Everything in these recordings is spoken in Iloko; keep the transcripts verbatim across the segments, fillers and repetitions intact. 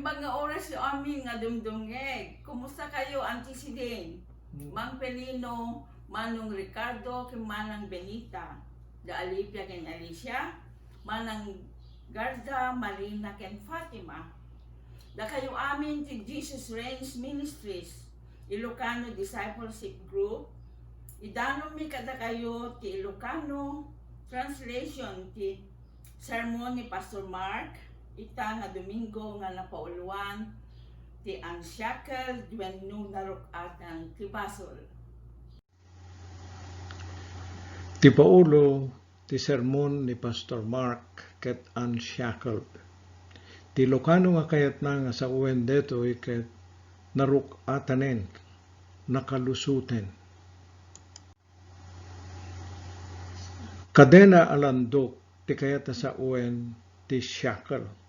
Mga oras yo amin nga dumdumngeg. Kumusta kayo, Auntie Celine? Mang Pelino, Manong Ricardo, ken Manang Benita, da Alipia ken Alicia, Manang Garda, Marina, ken Fatima. Dakayo amin ti Jesus Reigns Ministries, Ilocano Discipleship Group. Idanonmi kadakayo ti Ilocano translation ti sermon ni Pastor Mark, ita nga Domingo nga napauloan ti Unshackled wenno Naruk-atan ti Basol. Ti paulo ti sermon ni Pastor Mark ket Unshackled. Ti Ilocano nga kayatna nga sawen detoy ket naruk-atanen, nakalusoten. Kadena a landok ti kayat a sawen ti shackle.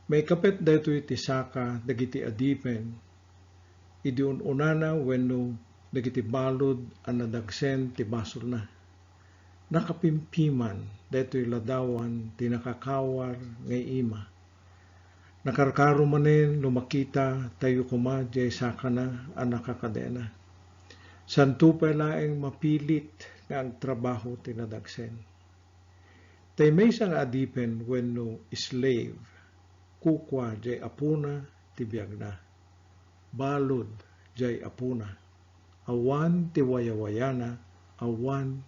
Maikapet daytoy ti saka dagiti adipen idi un-unana wenno dagiti balud a nadagsen ti basolna. Nakapimpiman daytoy ladawan ti nakakawar nga ima. Nakarkaro manen no makita tayo koma diay sakana a nakakadena. Santo pay laeng mapilit nga agtrabaho ti nadagsen. Tay maysa nga adipen wenno slave, kukua diay apona ti biagna. Balud diay apona. Awan ti wayawayana, awan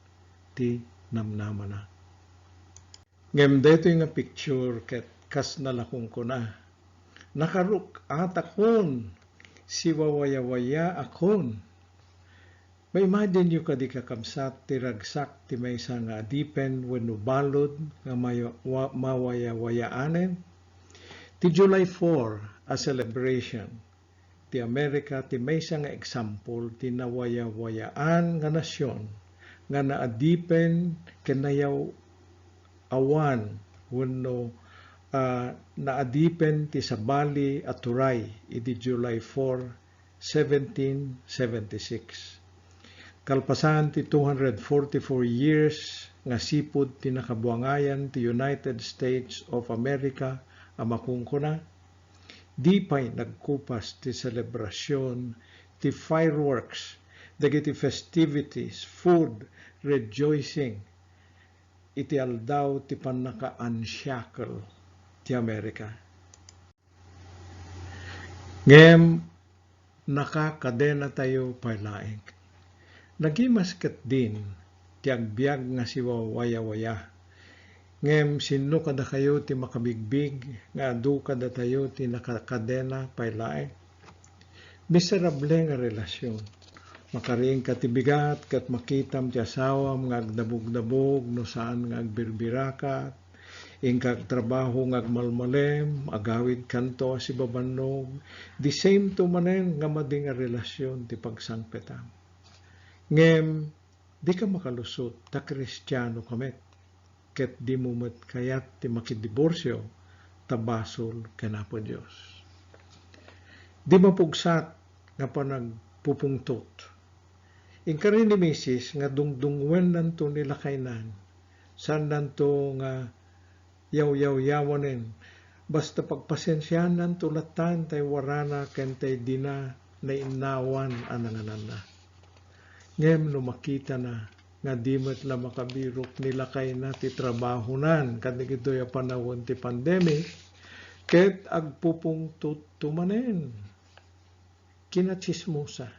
ti namnamana. Ngem daytoy nga picture ket kasna la kunkuna, "Nakaruk-atakon, siwawayawaya akon." Maimagine yo kadi, kakabsat, ti ragsak ti maysa nga adipen wenno balud nga maya-, wa-, mawayawayaanen? Ti July four a celebration ti Amerika ti maysa nga eksampol ti nawayawayaan nga nasion nga naadipen ken nayaw-awan wenno, ah, naadipen ti sabali a turay idi July four, seventeen seventy-six. Kalpasan ti two hundred forty-four years nga sipud ti nakabuangayan ti United States of America a makunkuna, di pay nagkupas ti selebrasion, ti fireworks, dagiti festivities, food, rejoicing iti aldaw ti pannaka-unshackle ti Amerika. Ngem nakakadenatayo pay laeng. Nagimas ketdin ti agbiag nga siwawayawaya. Ngem sinno kadakayo ti makabigbig nga adu kadatayo ti nakakadena pay laeng? Miserable nga relasyon. Makariingka ti bigat ket makitam ti asawam nga agdabugdabog no saan nga agbirbirakat, inka agtrabaho nga agmalmalem, agawid kanto a sibabannog, the same to manen nga madi nga relasyon ti pagsangpetam. Ngem, dika makalusot ta Kristianoka met, ket dimo met kayat ti makidiborsio ta basol ken Apo Dios. Di mapugsat nga panagpupungtot. Inkari ni misis nga dungdungwennanto ni lakaynan, saannanto nga yawyawyawanen, basta pagpasensiananto lattan tay warana ken tay dina nainnawan a nangananna. Ngem no makitana nga di met la makabirok ni lakayna ti trabahonan kadagitoy a panawen ti pandemic, ket agpupungtotto manen. Kinatsismosa.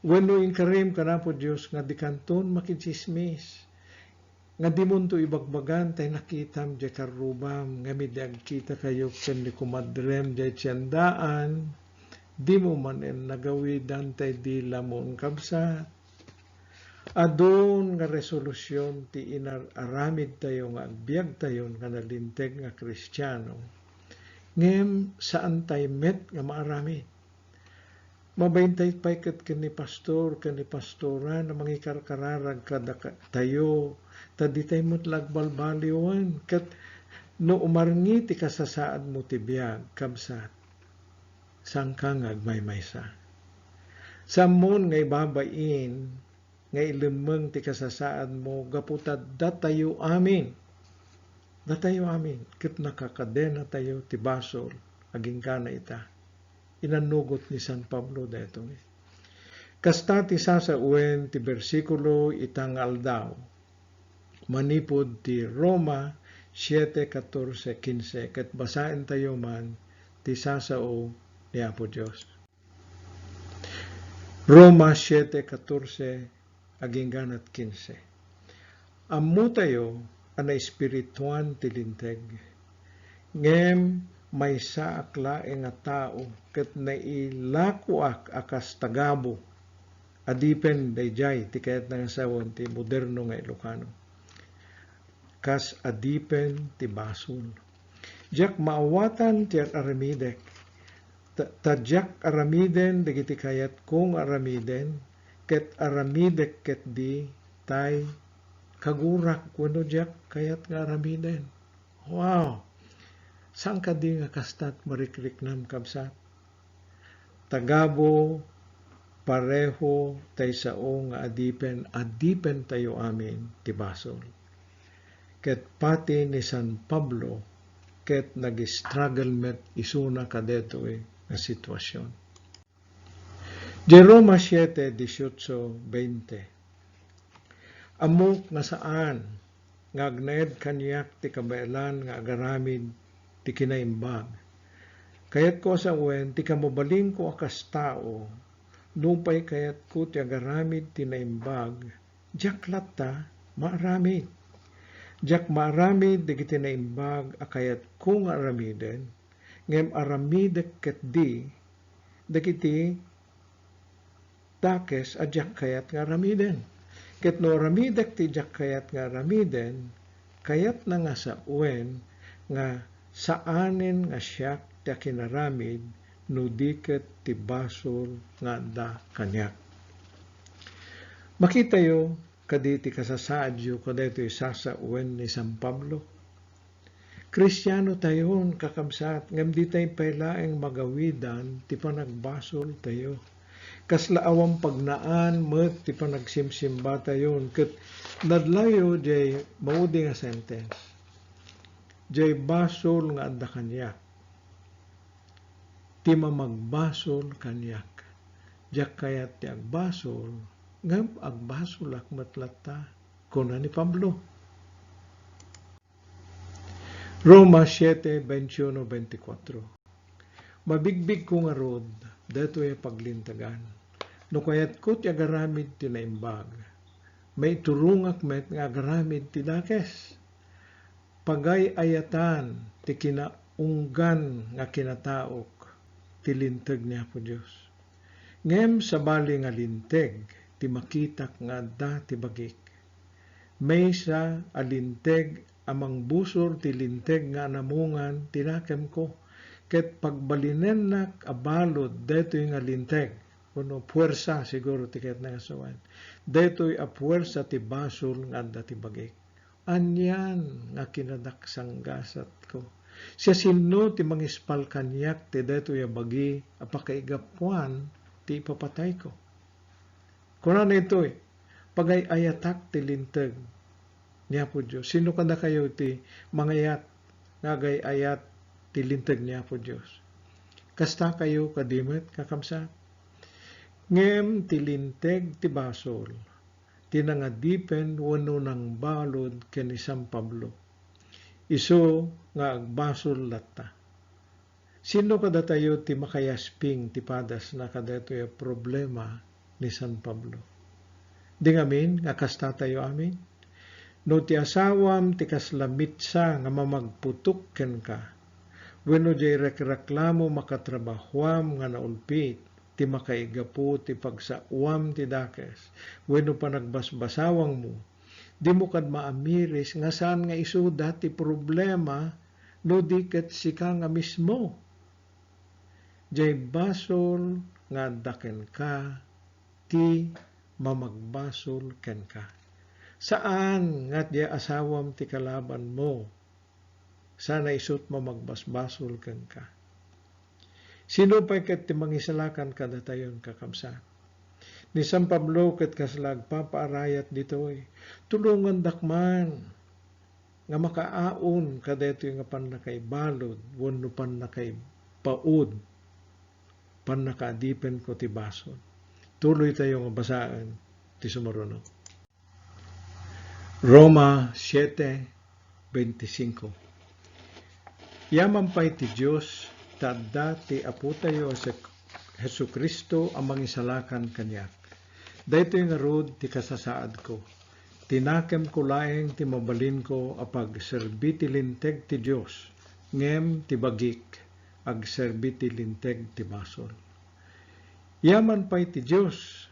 Wenno inkarim kan Apo Dios nga dikanton makitsismis, nga dimonto ibagbagan tay nakitam diay karrubam, ngem idi agkitakayo ken ni kumadrem diay tiendaan, dimo manen nagawidan tay dilamon, kabsat. Adun nga resolusion ti inar-aramidtayo nga agbiagtayon nga nalinteg nga Kristiano, ngem saantay met nga maaramid. Mabaintay pay ket ken ni pastor ken ni pastoran a mangikarkararag kadatayo, ta ditay met la agbalbaliwen. Ket no umarngi ti kasasaadmo ti biag, kabsat, saanka nga agmaymaysa. Saanmon nga ibabain nga ilemmeng ti kasasaadmo gapu ta datayo amin datayo amin, ket nakakadenatayo ti basol agingga ita. Inannugot ni San Pablo daytoy. Kasta ti sasawen ti bersikulo ita nga aldaw, manipud ti Roma siete, katorse, kinse, ket basaentayo man ti sasao ni Apo Dios. Roma siete, katorse, agingga kinse. Ammotayo a naespirituan ti Linteg. Ngem maysaak laeng a tao ket nailakoak a kas tagabu, adipen daydiay ti kayatna nga sawen ti moderno nga Ilocano. Kas adipen ti basol. Diak maawatan ti ar-aramidek. Ta, ta diak aramiden dagiti kayatko nga aramiden, ket aramidek ketdi tay kagurak wenno diak kayat nga aramiden. Wow! Saan kadi nga kasta ti marikriknam, kabsat? Tagabu, pareho tay sao nga adipen, adipentayo amin ti basol. Ket pati ni San Pablo, ket nag-struggle met isuna kadaytoy nga sitwasion. Diay Roma siete, dieciocho, veinte. Ammok nga saan nga agnaed kaniak ti kabaelan nga agaramid ti kinaimbag. Kayatko a sawen ti kamabalinko a kas tao, nupay kayatko ti agaramid ti naimbag, diak latta maaramid. Diak maaramid dagiti naimbag a kayatko nga aramiden, ngem aramidek ketdi dagiti dakes a diak kayat nga aramiden. Ket no aramidek ti diak kayat nga aramiden, kayatna nga sawen nga saanen nga siak ti akinaramid no di ket ti basol nga adda kaniak. Makitayo kadi ti kasasaadyo kadaytoy sasawen ni San Pablo? Kristianotayon, kakabsat, ngem ditay pay laeng magawidan ti panagbasoltayo. Kasla awan pagnaan met ti panagsimsimbatayon ket nadlayo diay maudi nga sentence. Diay basol nga adda kaniak ti mamagbasol kaniak. Diak kayat ti agbasol, ngem agbasolak met latta, kuna ni Pablo. Roma siete, veintiuno, veinticuatro. Mabigbigko ngarud daytoy a paglintegan. No kayatko ti agaramid ti naimbag, maiturongak met nga agaramid ti dakes. Pagay-ayatan ti kinaunggan nga kinataok ti linteg ni Apo Dios. Ngem sabali nga linteg ti makitak nga adda ti bagik. Maysa a linteg a mangbusor ti linteg nga anamungan ti nakemko, ket pagbalinennak a balud daytoy nga linteg, wenno puwersa, siguro ti kayatna nga sawen. Daytoy a puwersa ti basol nga adda ti bagik. Anian nga kinadaksanggasatko! Siasino ti mangispal kaniak ti daytoy a bagi a pakaigapuan ti ipapatayko? Kunana ditoy, pagay-ayatak ti linteg ni Apo Dios. Sino kadakayo ti mangayat nga agay-ayat ti linteg ni Apo Dios? Kastakayo kadi met, kakabsat? Ngem ti linteg ti basol, ti nangadipen wenno nangbalud ken ni San Pablo. Isu nga agbasol latta. Sino kadatayo ti makayasping ti padasna kadaytoy a problema ni San Pablo? Di ngamin nga kastatayo amin? No ti asawam ti kasla mitsa nga mamagputok kenka, wenno diay rekraklamo makatrabahoam nga naulpit, ti makaigapu ti pagsaoam ti dakes wenno panagbasbasawangmo, dimo kad maamiris nga saan nga isuda ti problema no di ket sika nga mismo. Diay basol nga adda kenka ti mamagbasol kenka. Saan nga diay asawam ti kalabanmo. Saan a isut mamagbasbasol kenka. Sino pay ket ti mangisalakan kadatayon, kakabsat? Ni San Pablo ket kasla agpapaarayat ditoy, tulongandak man. nga makaaon kadaytoy nga pannakaibalud wenno pannakaipaud, pannakaadipenko ti basol. Tuloytayo nga basaen ti sumurono. Roma siete veinticinco. Yaman pay ti Dios, ta adda ti Apotayo a Jesu-, Jesu-Cristo a mangisalakan kaniak. Daytoy ngarud ti kasasaadko. Ti nakemko laeng ti mabalinko a pagserbi ti linteg ti Dios, ngem ti bagik, agserbi ti linteg ti basol. Yaman pay ti Dios.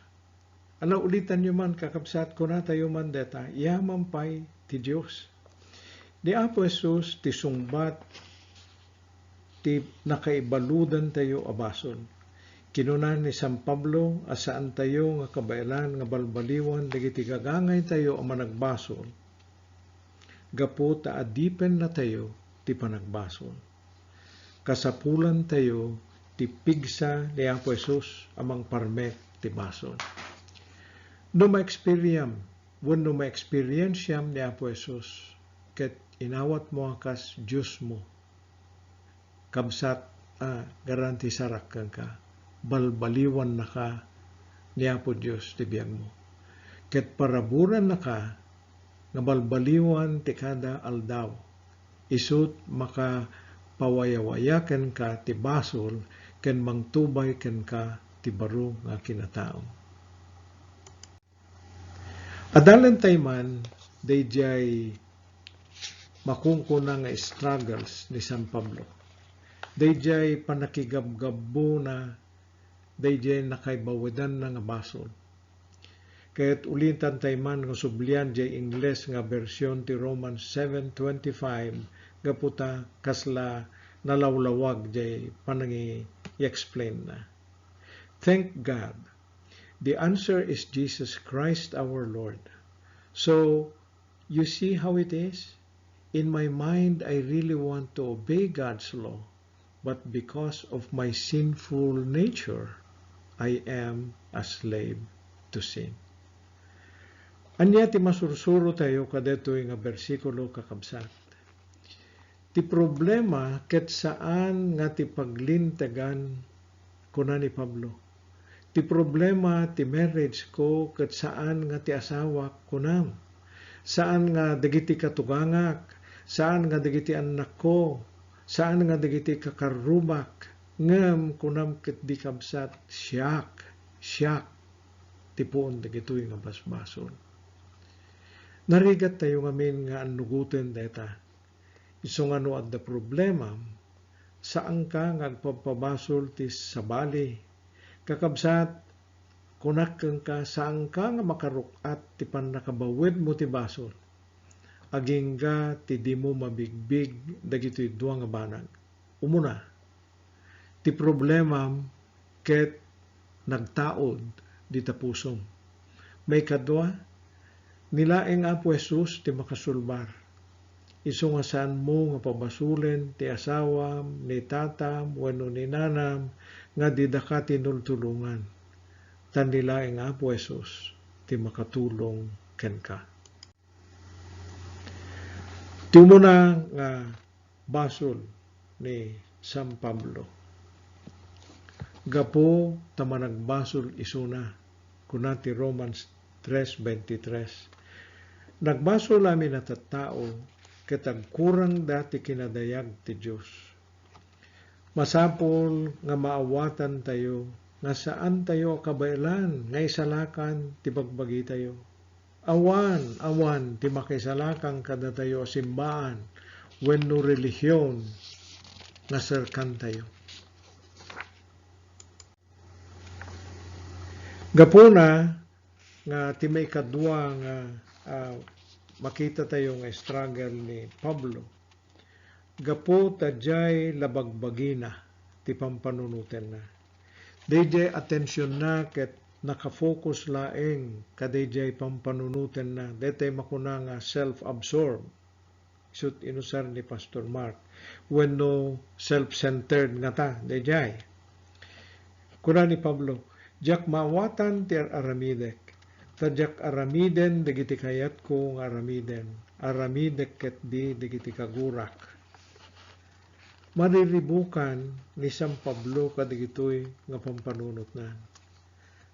Ala, ulitanyo man, kakabsat, kunatayo man deta, yaman pay ti Dios. Ni Apo Jesus ti sungbat ti nakaibaludantayo a basol. Kinuna ni San Pablo a saantayo nga kabaelan nga balbaliwan dagiti gagangaytayo a managbasol gapu ta adipennatayo ti panagbasol. Kasapulantayo ti pigsa ni Apo Jesus a mangparmek ti basol. No ma-experiam wenno ma-experiensiam ni Apo Jesus ket inawatmo a kas Diosmo, kabsat a garantisarak kenka, balbaliwannaka ni Apo Dios ti biagmo. Ket paraburannaka nga balbaliwan ti kada aldaw. Isut' makapawayawaya kenka ti basol ken mangtubay kenka ti baro nga kinatao. Adalentay man daydiay makunkuna nga struggles ni San Pablo. Daydiay pannakigabgabbona, daydiay nakaibawidanna nga basol. Ket ulitantay man nga sublian diay Ingles nga version ti Romans seven twenty-five gapu ta kasla nalawlawag diay panangi-explainna. Thank God. The answer is Jesus Christ our Lord. So, you see how it is? In my mind, I really want to obey God's law, but because of my sinful nature, I am a slave to sin. Ania ti masursurotayo kadaytoy nga bersikulo, kakabsat? Ti problema ket saan nga ti paglintegan, kuna ni Pablo. Ti problema ti marriage ko ket saan nga ti asawak, kunam. Saan nga dagiti katugangak, saan nga dagiti annakko, saan nga dagiti kakarrubak, ngem kunam ketdi, kabsat, siak, siak ti puon dagitoy nga basbasol. Narigattayo ngamin nga annugoten dayta. Isu nga no adda problemam, saanka nga agpabpabasol ti sabali. Kakabsat, kunak kenka, saanka nga makaruk-at ti pannakabawidmo ti basol, agingga ti dimo mabigbig dagitoy dua nga banag. Umuna, ti problemam ket nagtaud dita pusom. Maikadua, ni laeng Apo Jesus ti makasulbar. Isu nga saanmo nga pabasolen ti asawam, ni tatam, wenno ni nanam nga didaka tinultulongan. Ta ni laeng Apo Jesus ti makatulong kenka. Ti umuna nga basol ni San Pablo. Gapu ta managbasol isuna, kuna ti Romans tres veintitrés. Nagbasol amin a tattao ket agkurangda ti kinadayag ti Dios. Masapul nga maawatantayo nga saantayo a kabaelan nga isalakan ti bagbagitayo. Awan, awan ti makisalakan kadatayo a simbaan wenno relihion nga serkantayo. Gapuna nga ti maikadua nga, ah, makitatayo nga struggle ni Pablo, gapu ta diay la bagbagina ti pampanunotenna. Daydiay atensionna ket nakafokus laeng kadaydiay pampanunotenna, daytay makuna nga self-absorbed. Isut' inusar ni Pastor Mark. Wenno self-centered ngata, daydiay. Kuna ni Pablo, "Diak maawatan ti ar-aramidek, ta diak aramiden dagiti kayatko nga aramiden, aramidek ketdi dagiti kagurak. Mariribukan ni San Pablo kadagitoy nga pampanunotna.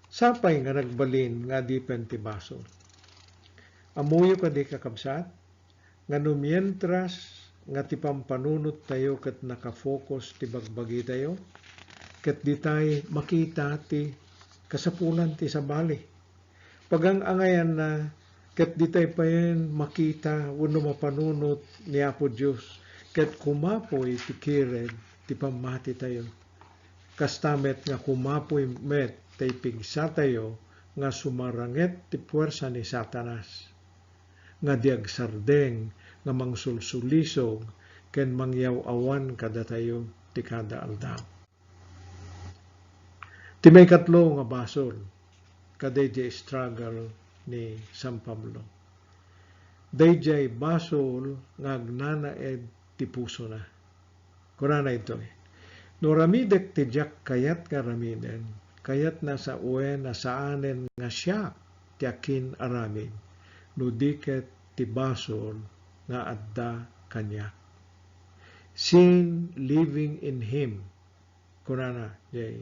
Sapay nga nagbalin nga adipen ti basol. Ammoyo kadi, kakabsat, nga no mientras nga ti pampanunottayo ket nakafocus ti bagbagitayo, ket ditay makita ti kasapulan ti sabali. Pagang-angayanna, ket ditay payen makita wenno mapanunot ni Apo Dios, ket kumapuy ti kired ti pammatitayo. Kasta met nga kumapuy met ti pigsatayo nga sumaranget ti puersa ni Satanas, nga di agsardeng nga mangsulsulisog ken mangyaw-awan kadatayo ti kada aldaw. Ti maikatlo nga basol, kadaydiay struggle ni San Pablo. Daydiay basol nga agnanaed ti pusona. Kunana ditoy, "No aramidek ti diak kayat nga aramiden, kayatna sa wen a saanen nga siak ti akin-aramid, no di ket ti basol nga adda kaniak." Sin living in him, kunana jay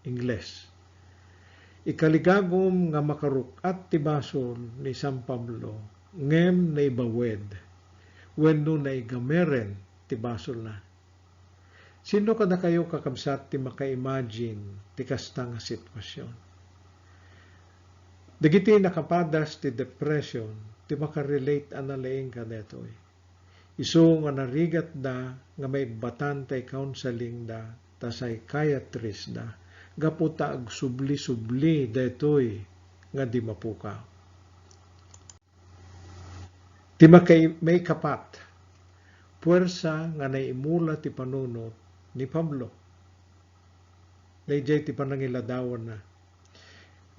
Ingles. Ikaligagum nga makaruk-at ti basol ni San Pablo, ngem naibawed wenno naigameren ti basolna. Sino kadakayo, kakabsat, ti maka-imagine ti kasta nga sitwasion? Dagiti nakapadas ti depression ti makarelate a nalaing kadaytoy. Isu nga narigatda nga maibbatan ti counselingda ta psychiatristda gapu ta agsubli-subli daytoy nga di mapukaw. Ti makai-, maikapat, puwersa nga naimula ti panunot ni Pablo. Daydiay ti panangiladawanna.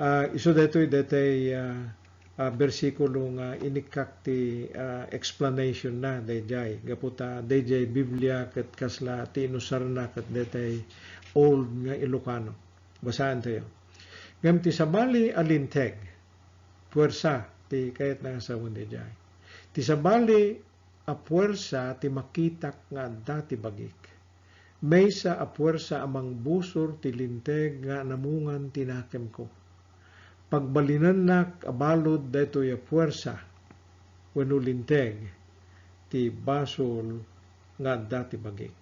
Ah, isu daytoy, daytay, ah, ah, bersikulo nga inikkak ti, ah, explanation na daydiay. Gapu ta daydiay Biblia ket kasla ti inusarna ket daytay old nga Ilocano. Basaentayo. Ngem ti sabali a linteg, puwersa ti kayatna nga sawen daydiay. Ti sabali a puwersa ti makitak nga adda ti bagik. Maysa a puwersa a mangbusor ti linteg nga anamungan ti nakemko. Pagbalinennak a balud daytoy a puwersa wenno linteg ti basol nga adda ti bagik.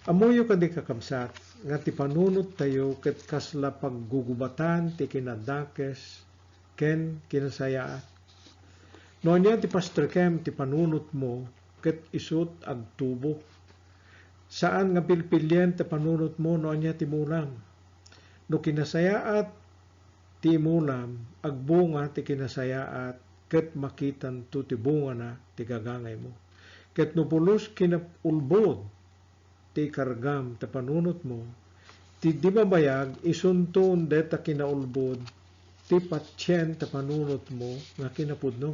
Ammoyo kadi, kakabsat, nga ti panunottayo ket kasla paggugubatan ti kinadakes ken kinasayaat. No ania ti pastrekem ti panunotmo ket isut' agtubo. Saan nga pilpilien ti panunotmo no ania ti imulam. No kinasayaat ti imulam, agbunga ti kinasayaat ket makitanto ti bungana ti gagangaymo. Ket no pulos kinaulbod ti ikargam ta panunotmo, ti di mabayag isunton dayta kinaulbod ti patien ta panunotmo nga kinapudno.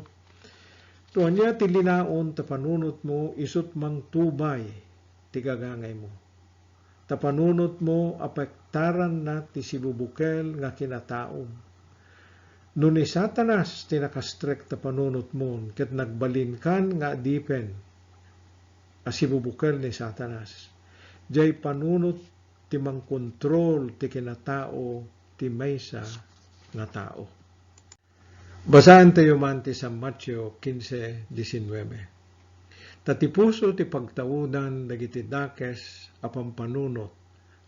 No ania ti linaon ta panunotmo, isut' mangtubay ti gagangaymo. Ta panunotmo, apektaranna ti sibubukel nga kinataom. No ni Satanas ti nakastrek ta panunotmon ket nagbalinkan nga adipen a sibubukel ni Satanas, diay panunot ti mangkontrol ti kinatao ti maysa nga tao. Basaentayo man ti San Mateo quince diecinueve. Ta ti puso ti pagtaudan dagiti dakes a pampanunot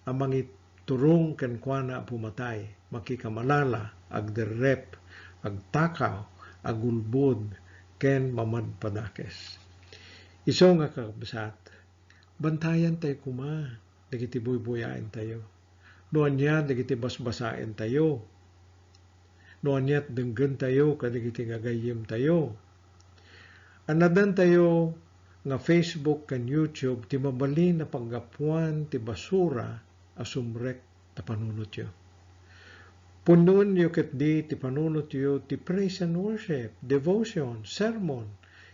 a mangitturong kenkuana a pumatay, makikamalala, agderrep, agtakaw, agulbod, ken mamadpadakes. Isu nga, kakabsat, bantayantayo koma dagiti buybuyaentayo. No ania dagiti basbasaentayo. No ania ti denggentayo kadagiti gagayyemtayo. Annadantayo nga Facebook ken YouTube ti mabalin a paggapuan ti basura a sumrek ta panunotyo. Punnoenyo ketdi ti panunotyo ti praise and worship, devotion, sermon,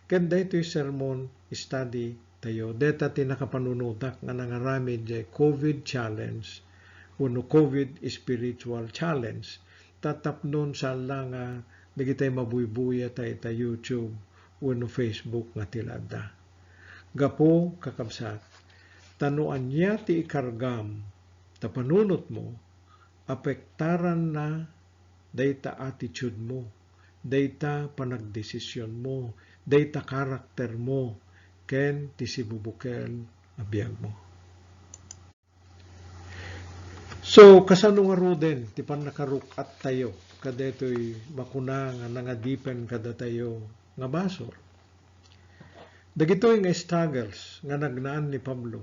ken daytoy sermon study tayo. Dayta ti nakapanunotak nga nangaramid jay COVID challenge wenno COVID spiritual challenge. Ta tapnon saan la nga dagitay mabuybuya ta ita YouTube wenno Facebook nga ti la adda. Gapu, kakabsat, ta no ania ti ikargam ta panunotmo, apektaranna dayta attitude mo, dayta panagdesisionmo, dayta karaktermo, ken ti sibubukel a biagmo. So, kasano ngaruden ti pannakaruk-attayo kadaytoy makuna nga nangadipen kadatayo nga basol? Dagitoy nga struggles nga nagnaan ni Pablo,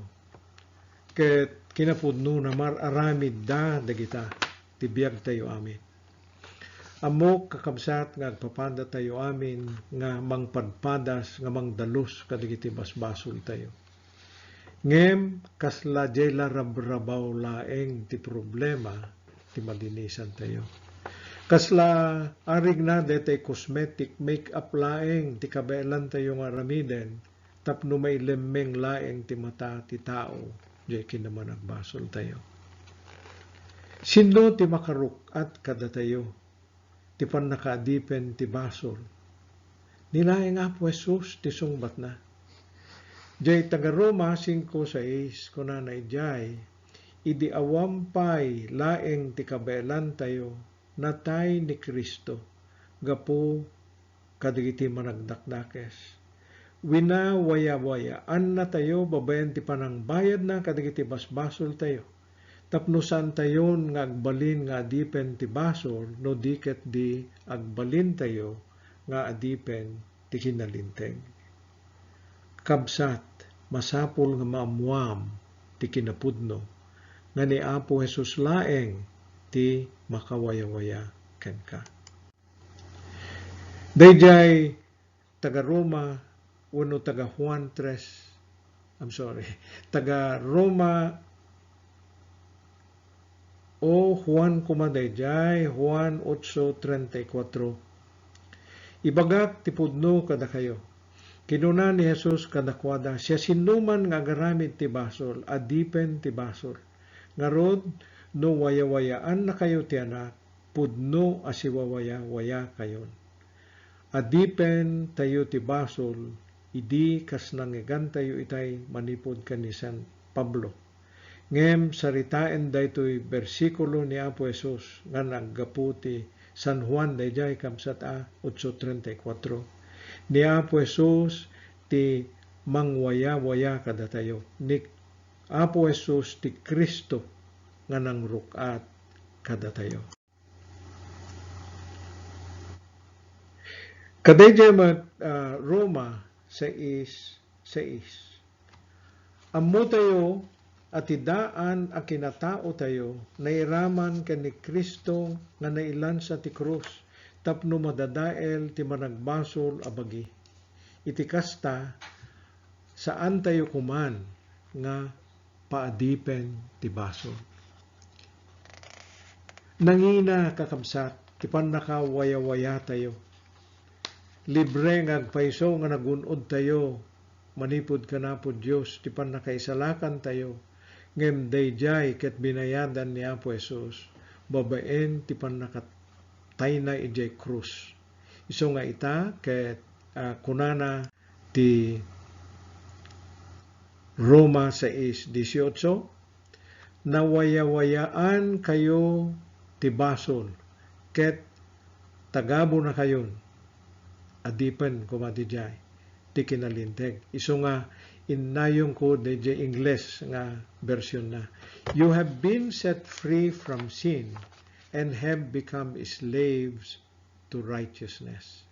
ket kinapudnona, mar-aramidda dagita ti biagtayo amin. Ammok, kakabsat, nga agpapadatayo amin nga mangpadpadas, nga mangdalus kadagiti basbasoltayo. Ngem kasla diay la rabrabaw laeng ti problema ti malinisantayo. Kasla arigna daytay cosmetic, make-up laeng ti kabaelantayo nga aramiden tapno mailemmeng laeng ti mata ti tao diay kinamanagbasoltayo. Sinno ti makaruk-at kadatayo ti pannakaadipen ti basol? Ni laeng Apo Jesus ti sungbatna. Diay taga-Roma singko sais, kunana idiay, idi awan pay laeng ti kabaelantayo, natay ni Cristo gapu kadagiti managdakdakes. Winawayawayaannatayo babaen ti panangbayadna kadagiti basbasoltayo, tapno saantayon nga agbalin nga adipen ti basol no di ket di agbalintayo nga adipen ti kinalinteg. Kabsat, masapul nga maammuam ti kinapudno nga ni Apo Jesus laeng ti makawayawaya kenka. Daydiay taga-Roma wenno taga-Juan tres, I'm sorry, taga-Roma, o Juan koma daydiay, Juan ocho treinta y cuatro. Ibagak ti pudno kadakayo. Kinuna ni Jesus kadakuada, siasinoman nga agaramid ti basol, adipen ti basol. Ngarud, no wayawayaannakayo ti Anak, pudno a siwawayawayakayon. Adipentayo ti basol idi kas nangngegantayo itay manipud ken ni San Pablo. Ngem saritaen daytoy bersikulo ni Apo Jesus nga naggapu ti San Juan daydiay, kabsat a, ocho treinta y cuatro. Ni Apo Jesus ti mangwayawaya kadatayo. Ni Apo Jesus ti Cristo nga nangruk-at kadatayo. Kadaydiay met, ah, Roma sais sais. Ammotayo a ti daan a kinataotayo nairaman ken ni Cristo nga nailansa ti krus tapno madadael ti managbasol a bagi. Iti kasta, saantayo koman nga paadipen ti basol. Nangina, kakabsat, ti pannakawayawayatayo. Libre nga agpayso nga nagun-odtayo manipud kan Apo Dios ti pannakaisalakantayo, ngem daydiay ket binayadan ni Apo Jesus babaen ti pannakatayna idiay krus. Isu nga ita ket, ah, kunana ti Roma sais dieciocho, "Nawayawayaan kayo ti basol, ket tagabonakayon, adipen koma didiay ti kinalinteg." Isu nga innayongko daydiay Ingles nga version na, "You have been set free from sin and have become slaves to righteousness."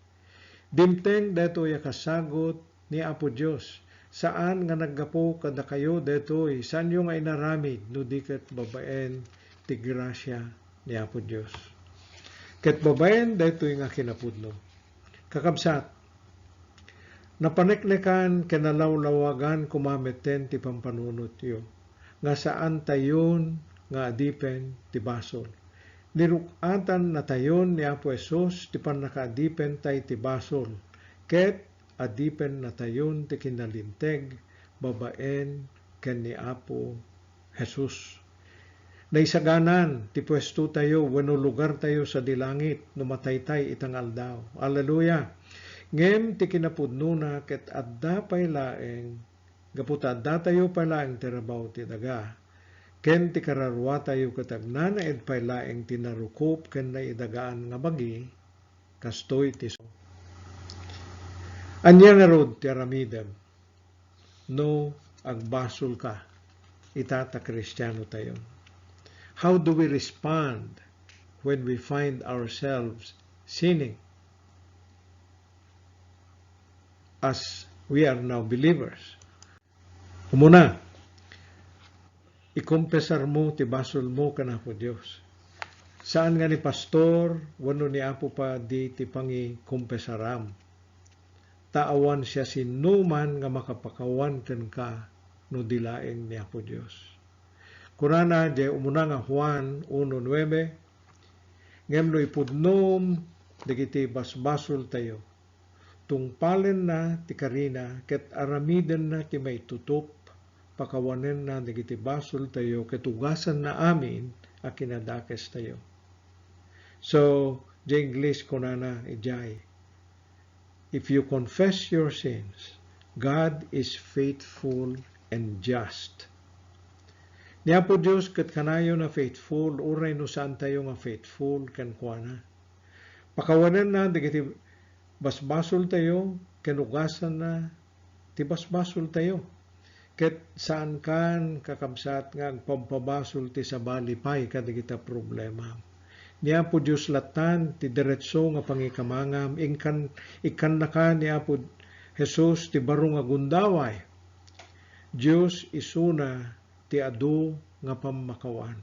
Dimteng daytoy a kasagut ni Apo Dios. Saan nga naggapu kadakayo daytoy, saanyo nga inaramid no di ket babaen ti grasia ni Apo Dios. Ket babaen daytoy nga kinapudno. Kakabsat, napaneknekan ken nalawlawagan koma metten ti pampanunotyo nga saantayon nga adipen ti basol. Niruk-atannatayon ni Apo Jesus ti pannakaadipentay ti basol, ket adipennatayon ti kinalinteg babaen ken ni Apo Jesus. Naisaganan ti puestotayo wenno lugartayo sadi langit no mataytay ita nga aldaw. Alleluia! Ngem ti kinapudnona ket adda pay laeng, gapu ta addatayo pay laeng ti rabaw ti daga, ken ti kararuatayo ket agnanaed pay laeng ti narukop ken naidagaan nga bagi, kastoy ti su-, Ania ngarud ti aramidem no agbasolka ita ta Kristianotayo? How do we respond when we find ourselves sinning as we are now believers? Umuna, ikompesarmo ti basolmo ken Apo Dios. Saan nga ni pastor wenno ni Apo Padi ti pangikompesaram. Ta awan siasinoman nga makapakawan kenka no di laeng ni Apo Dios. Kunana diay umuna nga Juan uno nuebe, "Ngem no ipudnom dagiti basbasoltayo, tungpalenna ti karina ket aramidenna ti maitutup, pakawanenna dagiti basoltayo ket ugasanna amin a kinadakestayo." So, diay Ingles kunana idiay, "If you confess your sins, God is faithful and just." Ni Apo Dios ket kanayon a faithful, uray no saantayo nga faithful kenkuana. Pakawanenna dagiti basbasoltayo ken ugasanna ti basbasoltayo. Ket saankan, kakabsat, nga agpampabasol ti sabali pay kadagita problema. Ni Apo Dios lattan ti diretso nga pangikamangam, inkan-, ikkannaka ni Apo Jesus ti baro nga gundaway. Dios isuna ti adu nga pammakawan.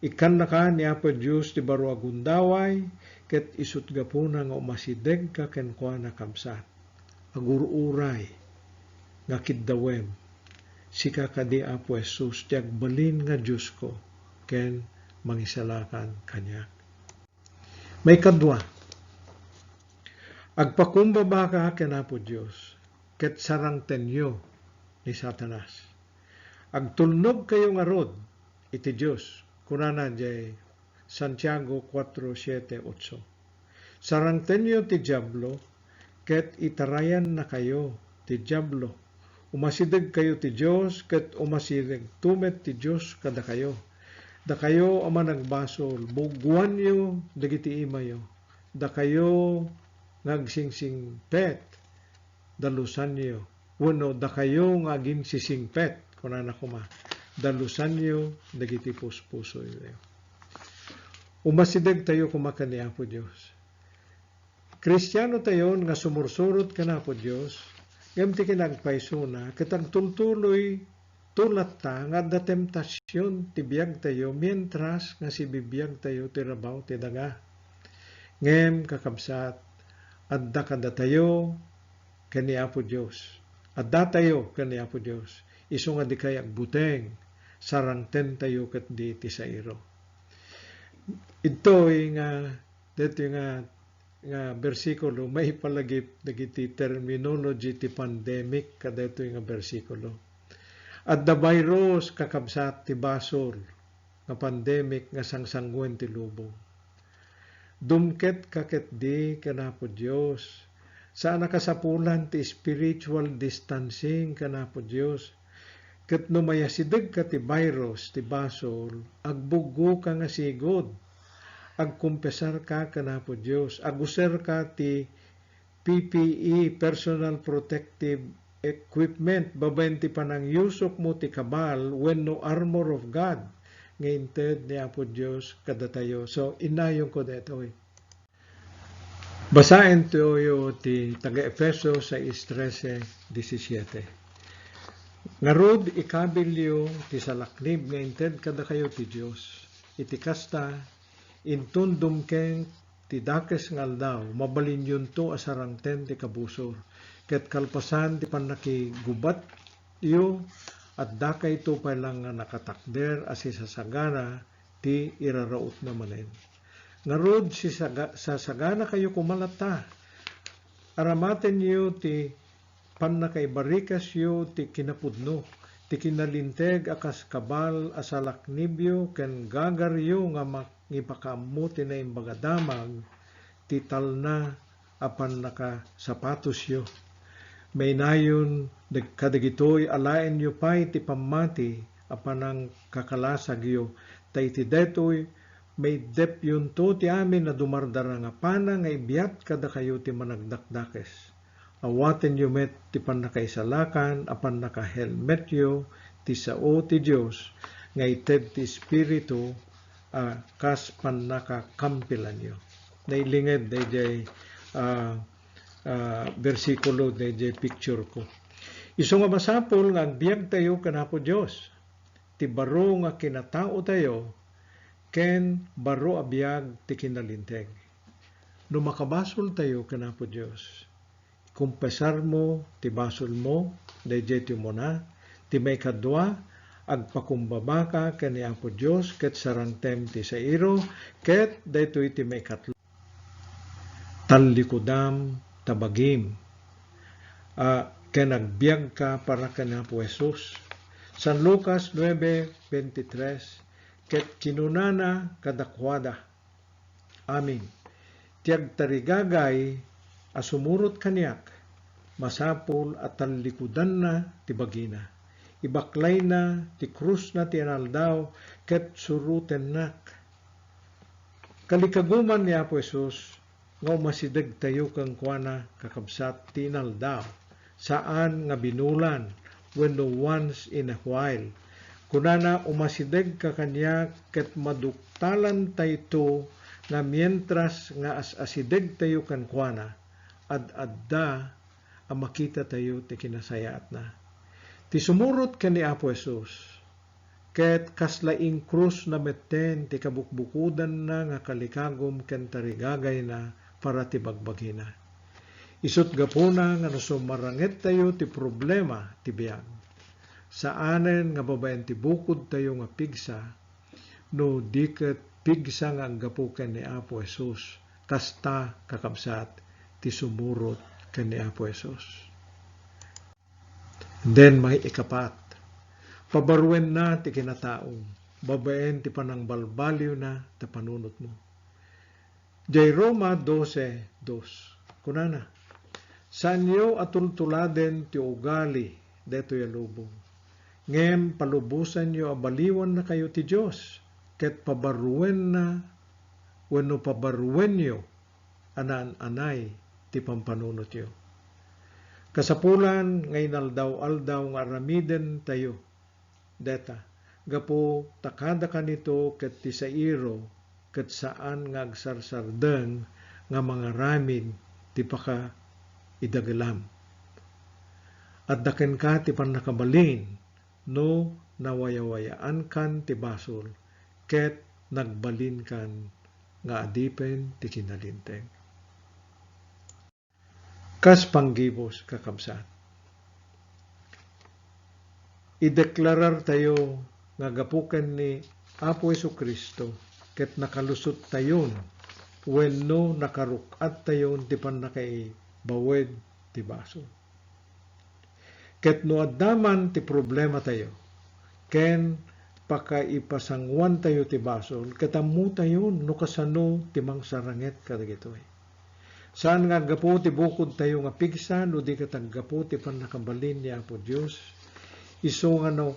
Ikkannaka ni Apo Dios ti baro a gundaway, ket isut' gapuna nga umasidegka kenkuana, kabsat. Agur-uray nga kiddawem, sika kadi, Apo Jesus, ti agbalin nga Diosko ken mangisalakan kaniak. Maikadua, agpakumbabaka ken Apo Dios, ket sarangtenyo ni Satanas. Agtulnogkayo ngarud iti Dios, kunana diay Santiago kuatro siete, otso. Sarangtenyo ti Diablo, ket itarayannakayo ti Diablo. Umasidegkayo ti Dios, ket umasidegto met ti Dios kadakayo. Dakayo a managbasol, buggoanyo dagiti imayo. Dakayo nga agsingsingpet, dalusanyo. Wenno, dakayo nga aginsisingpet, kunana koma, dalusanyo dagiti puspusoyo. Umasidegtayo koma ken ni Apo Dios. Kristianotayon nga sumursurot ken Apo Dios, ngem ti kinagpaysona ket agtultuloy to latta nga adda temptasion ti biagtayo mientras nga sibibiagtayo ti rabaw ti daga. Ngem, kakabsat, adda kadatayo ken ni Apo Dios. Addatayo ken ni Apo Dios. Isu nga dikay agbuteng, sarangtentayo ketdi ti sairo. Ditoy nga, ditoy nga nga bersikulo, maipalagip dagiti terminology ti pandemic kadaytoy nga bersikulo. Adda virus, kakabsat, ti basol nga pandemic nga sangsanguen ti lubong. Dumketka ketdi ken Apo Dios. Saan a kasapulan ti spiritual distancing ken Apo Dios. Ket no mayasidegka ti virus ti basol, agbuggoka nga sigud. Agkumpesarka ken Apo Dios, aguserka ti P P E, personal protective equipment, babaen ti panangyusokmo ti kabal wenno armor of God nga inted ni Apo Dios kadatayo. So, inayonko daytoy. Basaentayo ti taga-Efeso sais trese, disisiete. Ngarud, ikabilyo ti salaknib nga inted kadakayo ti Dios. Iti kasta, inton dumkeng ti dakes nga aldaw, mabalinyonto a sarangten ti kabusor, ket kalpasan ti pannakigubatyo, addakayto pay laeng nga nakatakder a sisasagana ti irarautna manen. Ngarud, sisaga-, sasaganakayo koma latta. Aramatenyo ti pannakaibarikasyo ti kinapudno, ti kinalinteg a kas kabal a salaknibyo ken gagaryo nga mangipakaammo ti Naimbag a Damag ti talna a pannakasapatosyo. Mainayon dag-, kadagitoy alaenyo pay ti pammati a panangkakalasagyo, ta iti daytoy, maiddepyonto ti amin a dumardara nga pana nga ibiat kadakayo ti managdakdakes. Awatenyo met ti pannakaisalakan a pannakahelmetyo ti sao ti Dios nga ited ti Espiritu a kas pannakakampilanyo. Nailinged dayjay, ah, ah, bersikulo dayjay picture ko. Isu nga masapul nga agbiagtayo ken Apo Dios. Ti baro nga kinataotayo ken baro a biag ti kinalinteg. No makabasoltayo ken Apo Dios, kumpesarmo ti basolmo, dayjay ti umuna. Ti maikadua, agpakumbabaka ken ni Apo Dios ket sarangtem ti sairo, ket daytoy ti maikatlo, tallikudam ta bagim, a, ken agbiagka para ken Apo Jesus. San Lucas nuebe veintitrés, ket kinunana kadakuada, Amin. Ti agtarigagay a sumurot kaniak, masapul a tallikudanna ti bagina. Ibaklayna ti krusna ti inaldaw ket surotennak. Kalikaguman ni Apo Jesus nga umasidegtayo kenkuana, kakabsat, ti inaldaw, saan nga binulan wenno once in a while. Kunana, umasidegka kaniak ket maduktalantayto nga mientras nga as-asidegtayo kenkuana, ad-adda a makitatayo ti kinasayaatna. Ti sumurot ken ni Apo Jesus, ket kasla inkrusna metten ti kabukbukodanna nga kalikagum ken tarigagayna para ti bagbagina. Isut' gapuna nga no sumarangettayo ti problema ti biag, saanen nga babaen ti bukodtayo nga pigsa, no di ket pigsa nga aggapu ken ni Apo Jesus, kasta, kakabsat, ti sumurot ken ni Apo Jesus. Then, maikapat, pabaruenna ti kinataom, babaen ti panangbalbaliwna ta panunotmo. Jay Roma doce dos, kunana, saanyo a tultuladen ti ugali daytoy a lubong, ngem palubosanyo a baliwannakayo ti Dios, ket pabaruenna wenno pabaruenyo a naan-anay ti pampanunotyo. Kasapulan nga inaldaw-aldaw nga aramidentayo dayta, gapu ta kadakanito ket ti sairo ket saan nga agsarsardeng nga mangaramid ti pakaidagelam. Adda kenka ti pannakabalin no nawayawayaankan ti basol ket nagbalinkan nga adipen ti kinalinteg. Kas panggibus, kakabsat, ideklarartayo nga gapu ken ni Apo Jesu-Cristo ket nakalusottayon wenno nakaruk-attayon ti pannakaibawed ti basol. Ket no adda man ti problematayo ken pakaipasanguantayo ti basol, ket ammotayon no kasano ti mangsaranget kadagitoy. Saan nga aggapu ti bukodtayo nga pigsa no di ket aggapu ti pannakabalin ni Apo Dios. Isu nga no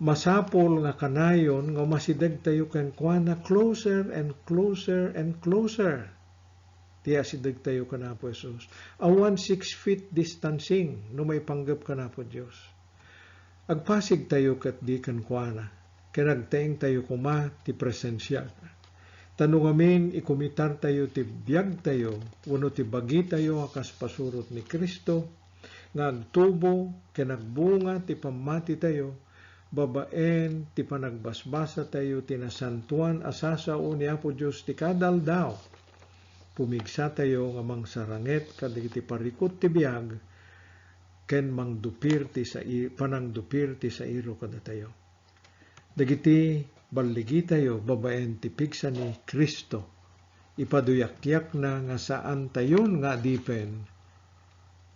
masapul nga kanayon nga umasidegtayo kenkuana closer and closer and closer. Ti asidegtayo ken Apo Jesus. Awan six feet distancing no maipanggep ken Apo Dios. Agpasigtayo ketdi kenkuana, ken agtaengtayo koma ti presensiana. Ta no ngamin ikumitartayo ti biagtayo wenno ti bagitayo a kas pasurot ni Cristo, nga agtubo ken agbunga ti pammatitayo, babaen ti panagbasbasatayo ti nasantoan a sasao ni Apo Dios ti kada aldaw, pumigsatayo nga mangsaranget kadagiti parikut ti biag ken mangdupir ti sai-, panangdupir ti sairo kadatayo. Dagiti balligitayo babaen ti pigsa ni Cristo, ipaduyakyakna nga saantayon nga adipen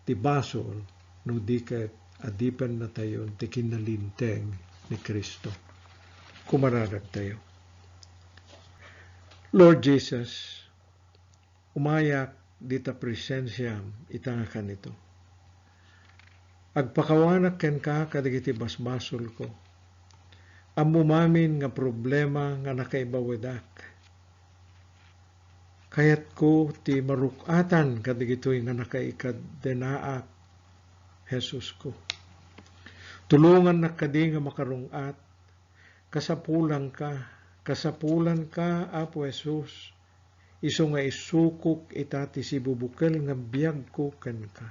ti basol no di ket adipennatayon ti kinalinteg ni Cristo. Kumararagtayo. Lord Jesus, umayak dita presensiam ita nga kanito. Agpakawanak kenka kadagiti basbasolko. Ammom amin nga problema nga nakaibawedak. Kayatko ti maruk-atan kadagitoy nga nakaikadenaak, Jesusko. Tulongannak kadi nga makarung-at. Kasapulanka, kasapulanka, Apo Jesus, isu nga isukok ita ti sibubukel nga biagko kenka.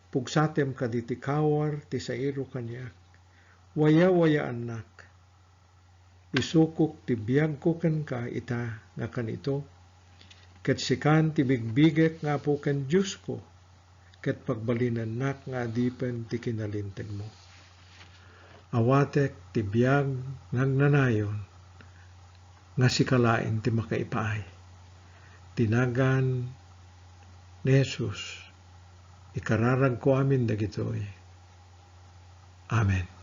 Pugsatem kadi ti kawar ti sairo kaniak. Wayawayaannak. Isukok ti biagko kenka ita nga kanito, ket sikan ti bigbigek nga Apo ken Diosko, ket pagbalinennak nga adipen ti kinalintegmo. Awatek ti biag nga agnanayon, nga sika laeng ti makaipaay. Ti nagan ni Jesus, ikararagko amin dagitoy. Amen.